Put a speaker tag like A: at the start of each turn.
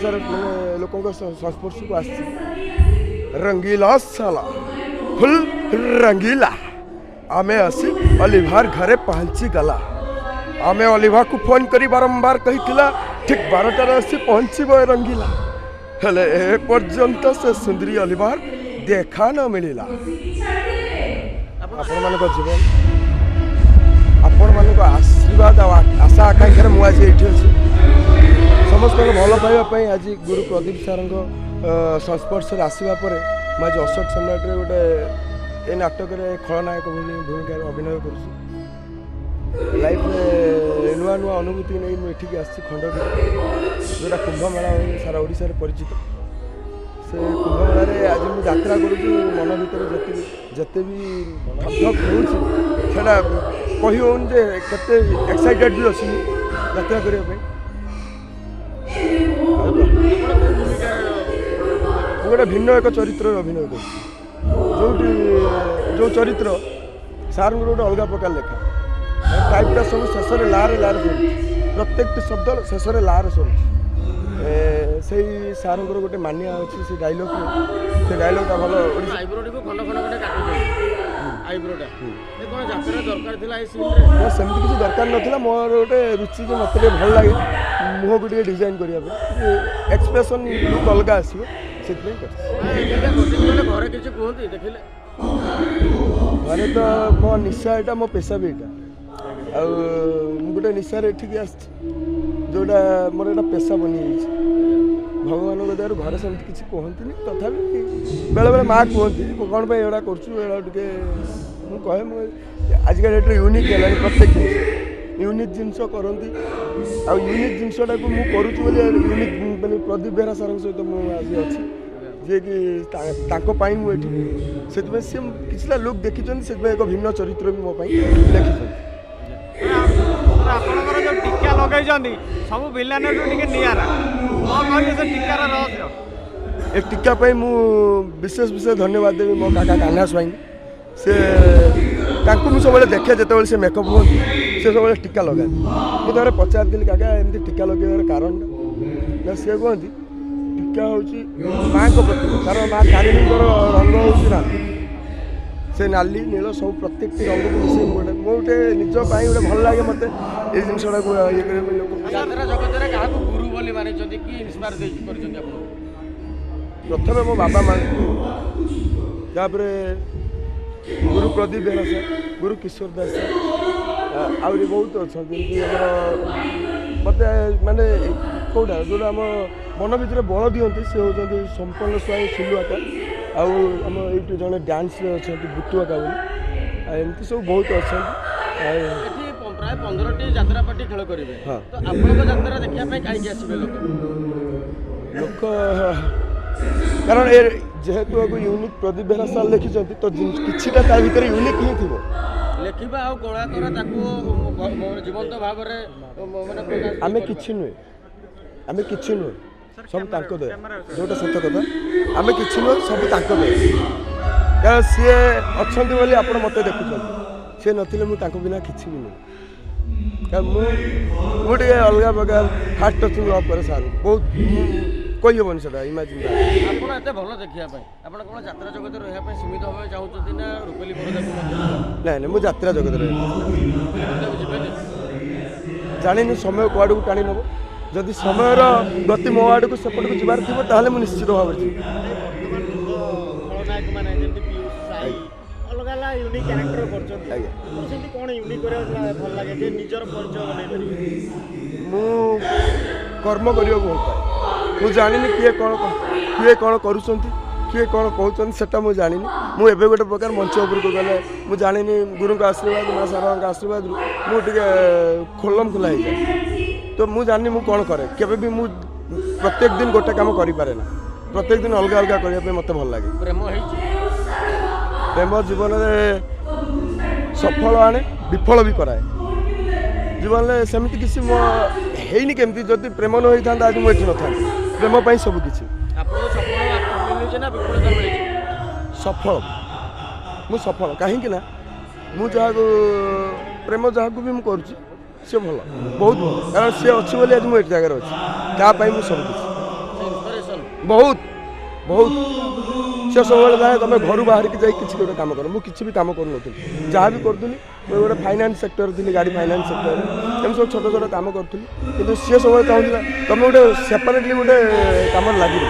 A: ଓଡ଼ିଶାର ମାନେ ଲୋକଙ୍କ ସଂସ୍ପର୍ଶକୁ ଆସିଛି। ରଙ୍ଗିଲା ସାଲା ଫୁଲ୍ ରଙ୍ଗିଲା, ଆମେ ଆସି ଅଲିଭାର ଘରେ ପହଞ୍ଚିଗଲା। ଆମେ ଅଲିଭାକୁ ଫୋନ୍ କରି ବାରମ୍ବାର କହିଥିଲା, ଠିକ୍ 12ଟାରେ ଆସି ପହଞ୍ଚିବ ଏ ରଙ୍ଗିଲା। ହେଲେ ଏ ପର୍ଯ୍ୟନ୍ତ ସେ ସୁନ୍ଦରୀ ଅଲିଭାର ଦେଖା ନ ମିଳିଲା। ଆପଣମାନଙ୍କ ଜୀବନ, ଆପଣମାନଙ୍କ ଆଶୀର୍ବାଦ ଆଉ ଆଶା ଆକାଂକ୍ଷାରେ ମୁଁ ଆଜି ଏଇଠି ଅଛି। ସମସ୍ତଙ୍କ ଭଲ ପାଇବା ପାଇଁ ଆଜି ଗୁରୁ ପ୍ରଦୀପ ସାର୍ଙ୍କ ସଂସ୍ପର୍ଶରେ ଆସିବା ପରେ ମୁଁ ଆଜି ଅଶୋକ ସମ୍ରାଟରେ ଗୋଟେ ଏ ନାଟକରେ ଖଳନାୟକ ଭଳି ଭୂମିକାରେ ଅଭିନୟ କରୁଛି। ଲାଇଫରେ ନୂଆ ନୂଆ ଅନୁଭୂତି ନେଇ ମୁଁ ଏଠିକି ଆସିଛି ଖଣ୍ଡଗିରି, ଯେଉଁଟା କୁମ୍ଭମେଳା ଭାବେ ସାରା ଓଡ଼ିଶାରେ ପରିଚିତ। ସେ କୁମ୍ଭମେଳାରେ ଆଜି ମୁଁ ଯାତ୍ରା କରୁଛି। ମନ ଭିତରେ ଯେତିକି ଯେତେ ବି ଧକ୍ ଧକ୍ ହେଉଛି, ସେଇଟା କହି ହେଉନି ଯେ କେତେ ଏକ୍ସାଇଟେଡ଼ ବି ଅଛି ମୁଁ ଯାତ୍ରା କରିବା ପାଇଁ। ଆଉ କଣ? ମୁଁ ଗୋଟେ ଭିନ୍ନ ଏକ ଚରିତ୍ରରେ ଅଭିନୟ କରୁଛି, ଯେଉଁଠି ଯେଉଁ ଚରିତ୍ର ସାର୍ଙ୍କର ଗୋଟେ ଅଲଗା ପ୍ରକାର ଲେଖା ଟାଇପ୍ଟା, ସବୁ ଶେଷରେ ଲାରେ ଲାରେ ସରୁଛି, ପ୍ରତ୍ୟେକଟି ଶବ୍ଦ ଶେଷରେ ଲାରେ ସରୁଛି। ସେଇ ସାର୍ଙ୍କର ଗୋଟେ ମାନିଆ ଅଛି ସେ ଡାଇଲଗ୍ରେ, ସେ ଡାଇଲଗ୍ଟା ଭଲ ଓଡ଼ିଶା।
B: ଆଇବ୍ରୋଟିକୁ ଖଣ୍ଡ ଖଣ୍ଡ ଖଣ୍ଡେ କାଟୁଛନ୍ତି ଆଇବ୍ରୋଟା, ଏ କ'ଣ ଯାତ୍ରା ଦରକାର ଥିଲା ଏ ସିନ୍ରେ?
A: ନା, ସେମିତି କିଛି ଦରକାର ନଥିଲା। ମୋର ଗୋଟେ ରୁଚି ଯେ ମୋତେ ଟିକେ ଭଲ ଲାଗେ ମୁହଁକୁ ଟିକେ ଡିଜାଇନ୍ କରିବା ପାଇଁ, ଏକ୍ସପ୍ରେସନ୍ ଲୁକ୍ ଅଲଗା ଆସିବ, ସେଥିପାଇଁ କରିଛି।
B: ଏମିତିଆ କଟିଂ କଲେ ଘରେ କିଛି କୁହନ୍ତି ଦେଖିଲେ?
A: ଘରେ ତ ମୋ ନିଶା ଏଇଟା, ମୋ ପେସା ବି ଏଇଟା। ଆଉ ମୁଁ ଗୋଟେ ନିଶାରେ ଏଠିକି ଆସିଛି, ଯେଉଁଟା ମୋର ଏଇଟା ପେସା ବନିଯାଇଛି। ଭଗବାନଙ୍କ ଦୟାରୁ ଘରେ ସେମିତି କିଛି କୁହନ୍ତିନି। ତଥାପି ବେଳେବେଳେ ମା କୁହନ୍ତି, କ'ଣ ପାଇଁ ଏଗୁଡ଼ା କରୁଛୁ ଏଗୁଡ଼ା ଟିକେ। ମୁଁ କହେ, ମୁଁ ଆଜିକା ଡେଟ୍ରେ ୟୁନିକ୍ ହେଲାଣି, ପ୍ରତ୍ୟେକ ଜିନିଷ ୟୁନିକ୍ ଜିନିଷ କରନ୍ତି। ଆଉ ୟୁନିକ୍ ଜିନିଷଟାକୁ ମୁଁ କରୁଛି ବୋଲି ୟୁନିକ୍ ମାନେ ପ୍ରଦୀପ ବେହେରା ସାର୍ଙ୍କ ସହିତ ମୁଁ ଆଜି ଅଛି, ଯିଏକି ତାଙ୍କ ପାଇଁ ମୁଁ ଏଠି। ସେଥିପାଇଁ ସିଏ କିଛିଟା ଲୁକ୍ ଦେଖିଛନ୍ତି, ସେଥିପାଇଁ ଏକ ଭିନ୍ନ ଚରିତ୍ର ବି ମୋ ପାଇଁ ଲେଖିଛନ୍ତି।
C: ଆପଣଙ୍କର ଯେଉଁ ଟୀକା ଲଗେଇଛନ୍ତି, ସବୁ ଭିଲାନଠୁ ଟିକେ ନିଆରା। କ'ଣ କହିବେ ସେ ଟୀକାର ରହସ୍ୟ?
A: ଏ ଟୀକା ପାଇଁ ମୁଁ ବିଶେଷ ବିଶେଷ ଧନ୍ୟବାଦ ଦେବି ମୋ କାକା କାହ୍ନା ସ୍ୱାଇଁ। ସେ ତାଙ୍କୁ ମୁଁ ସବୁବେଳେ ଦେଖେ, ଯେତେବେଳେ ସେ ମେକଅପ୍ ହୁଅନ୍ତି, ସେ ସବୁବେଳେ ଟୀକା ଲଗାନ୍ତି। ମୁଁ ଥରେ ପଚାରିଥିଲି, କାକା, ଏମିତି ଟୀକା ଲଗେଇବାର କାରଣଟା? ନା, ସିଏ କୁହନ୍ତି ଟୀକା ହେଉଛି ମାଆଙ୍କ ପ୍ରତୀକ, କାରଣ ମା ତାରିଣୀଙ୍କର ରଙ୍ଗ ହେଉଛି ନାଲି। ସେ ନାଲି ନୀଳ ସବୁ ପ୍ରତ୍ୟେକଟି ରଙ୍ଗକୁ ମିଶାଇ ମୁଁ ଗୋଟେ ନିଜ ପାଇଁ ଗୋଟେ ଭଲ ଲାଗେ ମୋତେ ଏଇ ଜିନିଷଟାକୁ ଇଏ କରିବା ପାଇଁ ଲୋକ।
B: ଯାତ୍ରା ଜଗତରେ କାହାକୁ ଗୁରୁ ବୋଲି ମାନିଛନ୍ତି କି ଇନ୍ସପାୟାର ଦେଇକି କରିଛନ୍ତି ଆପଣଙ୍କୁ?
A: ପ୍ରଥମେ ମୋ ବାବା ମାଙ୍କୁ, ତାପରେ ଗୁରୁ ପ୍ରଦୀପ ବେହେରା ସାର୍, ଗୁରୁ କିଶୋର ଦାସ ସାର୍, ଆହୁରି ବହୁତ ଅଛନ୍ତି। ଏମିତି ଆମର ମୋତେ ମାନେ କେଉଁଟା ଯେଉଁଟା ଆମ ମନ ଭିତରେ ବଳ ଦିଅନ୍ତି, ସେ ହେଉଛନ୍ତି ସମ୍ପନ୍ନ ସ୍ୱାଇଁ, ସୁଲୁ ଆକା, ଆଉ ଆମ ଏଇଠି ଜଣେ ଡ୍ୟାନ୍ସରେ ଅଛନ୍ତି ବୁଟୁ ଆକା ବୋଲି। ଆଉ ଏମିତି ସବୁ ବହୁତ ଅଛନ୍ତି। ଆଉ
B: ଏଠି ପ୍ରାୟ 15ଟି ଯାତ୍ରା ପାର୍ଟି ଖେଳ କରିବେ।
A: ହଁ।
B: ତ ଆପଣଙ୍କ ଯାତ୍ରା ଦେଖିବା ପାଇଁ କାହିଁକି ଆସିବେ ଲୋକ?
A: ଲୋକ କାରଣ ଏ ଯେହେତୁ ଆକୁ ୟୁନିକ୍ ପ୍ରଦୀପ ବେହେରା ସାର୍ ଲେଖିଛନ୍ତି, ତ କିଛିଟା ତା ଭିତରେ ୟୁନିକ୍ ହିଁ ଥିବ।
B: ଲେଖିବା ଆଉ କଳାକାର ତାକୁ ଜୀବନ୍ତ ଭାବରେ ମାନେ ପ୍ରକାଶ
A: ଆମେ
B: କରିବା।
A: କିଛି ନୁହେଁ, ଆମେ କିଛି ନୁହେଁ, ସବୁ ତାଙ୍କ ଦୟା। ଯେଉଁଟା ସତ କଥା, ଆମେ କିଛି ନୁହେଁ, ସବୁ ତାଙ୍କ ଦୟା। କାରଣ ସିଏ ଅଛନ୍ତି ବୋଲି ଆପଣ ମୋତେ ଦେଖୁଛନ୍ତି। ସିଏ ନଥିଲେ ମୁଁ ତାଙ୍କ ବିନା କିଛି ବି ନୁହେଁ। କାରଣ ମୁଁ ଟିକେ ଅଲଗା ପ୍ରକାର ହାର୍ଟ ଟଚିଂ ଲଭ୍ କରେ ସାର୍ ବହୁତ, ମୁଁ କହିହେବନି ସେଟା ଇମାଜିନ୍।
B: ଆପଣ ଏତେ ଭଲ ଦେଖିବା ପାଇଁ, ଆପଣ କେବଳ ଯାତ୍ରା ଜଗତରେ ରହିବା ପାଇଁ ସୀମିତ ହେବା ଚାହୁଁଛନ୍ତି ନା ରୂପେଲି ପରଦାକୁ ମଧ୍ୟ?
A: ନାଇଁ ନାଇଁ, ମୁଁ ଯାତ୍ରା ଜଗତରେ ରହିବି।
B: ରୂପେଲି ପରଦାକୁ ଯିବେନି?
A: ଜାଣିନି ସମୟ କୁଆଡ଼କୁ ଟାଣି ନେବ। ଯଦି ସମୟର ଗତି ମୋ ଆଡ଼କୁ ସେପଟକୁ ଯିବାର ଥିବ, ତାହେଲେ ମୁଁ ନିଶ୍ଚିତ ଭାବରେ ଯିବି।
C: ବର୍ତ୍ତମାନ ଯୁଗ ଖଳନାୟକ ମାନେ ଯେମିତି ପିୟୁଷ ସାଇ ଅଲଗା ଅଲଗା ୟୁନିକ୍ କ୍ୟାରେକ୍ଟର କରୁଛନ୍ତି।
A: ଆଜ୍ଞା।
C: ଆପଣ ସେମିତି କ'ଣ ୟୁନିକ୍ କରିବାକୁ ଭଲ ଲାଗେ ଯେ ନିଜର ପରିଚୟ ବନେଇ ପାରିବେ?
A: ମୁଁ କର୍ମ କରିବାକୁ ଭଲ ପାଏ। ମୁଁ ଜାଣିନି କିଏ କ'ଣ କରୁଛନ୍ତି, କିଏ କ'ଣ କହୁଛନ୍ତି, ସେଟା ମୁଁ ଜାଣିନି। ମୁଁ ଏବେ ଗୋଟେ ପ୍ରକାର ମଞ୍ଚ ଉପରକୁ ଗଲେ, ମୁଁ ଜାଣିନି, ଗୁରୁଙ୍କ ଆଶୀର୍ବାଦ, ମା ଶାରଳାଙ୍କ ଆଶୀର୍ବାଦରୁ ମୁଁ ଟିକେ ଖୋଲମ ଖୋଲା ହେଇଯାଏ। ତ ମୁଁ ଜାଣିନି ମୁଁ କ'ଣ କରେ। କେବେ ବି ମୁଁ ପ୍ରତ୍ୟେକ ଦିନ ଗୋଟେ କାମ କରିପାରେ ନା, ପ୍ରତ୍ୟେକ ଦିନ ଅଲଗା ଅଲଗା କରିବା ପାଇଁ ମୋତେ ଭଲ ଲାଗେ।
B: ପ୍ରେମ ହେଇଛି?
A: ପ୍ରେମ ଜୀବନରେ ସଫଳ ଆଣେ, ବିଫଳ ବି କରାଏ। ଜୀବନରେ ସେମିତି କିଛି ମୋ ହେଇନି। କେମିତି ଯଦି ପ୍ରେମ ନ ହେଇଥାନ୍ତା, ଆଜି ମୁଁ ଏଠି ନଥାନ୍ତି। ପ୍ରେମ ପାଇଁ ସବୁ କିଛି।
B: ଆପଣଙ୍କୁ ସଫଳ ମିଳିଛି ନା ବିଫଳତା ମିଳିଛି?
A: ସଫଳ, ମୁଁ ସଫଳ। କାହିଁକି ନା ମୁଁ ଯାହାକୁ ପ୍ରେମ ଯାହାକୁ ବି ମୁଁ କରୁଛି, ସେ ଭଲ, ବହୁତ ଭଲ। କାରଣ ସିଏ ଅଛି ବୋଲି ଆଜି ମୁଁ ଏଠି ଜାଗାରେ ଅଛି। ତା ପାଇଁ ମୁଁ ସବୁ କିଛି। ବହୁତ ବହୁତ। ସେ ସବୁବେଳେ ଚାହେଁ ତମେ ଘରୁ ବାହାରିକି ଯାଇ କିଛି ଗୋଟେ କାମ କର। ମୁଁ କିଛି ବି କାମ କରୁନଥିଲି, ଯାହା ବି କରୁଥିଲି ମୁଁ ଗୋଟେ ଫାଇନାନ୍ସ ସେକ୍ଟର ଥିଲି, ଗାଡ଼ି ଫାଇନାନ୍ସ ସେକ୍ଟରରେ ଏମିତି ସବୁ ଛୋଟ ଛୋଟ କାମ କରୁଥିଲି। କିନ୍ତୁ ସିଏ ସବୁବେଳେ ଚାହୁଁଥିଲା ତମେ ଗୋଟେ ସେପାରେଟଲି ଗୋଟେ କାମରେ ଲାଗିବ।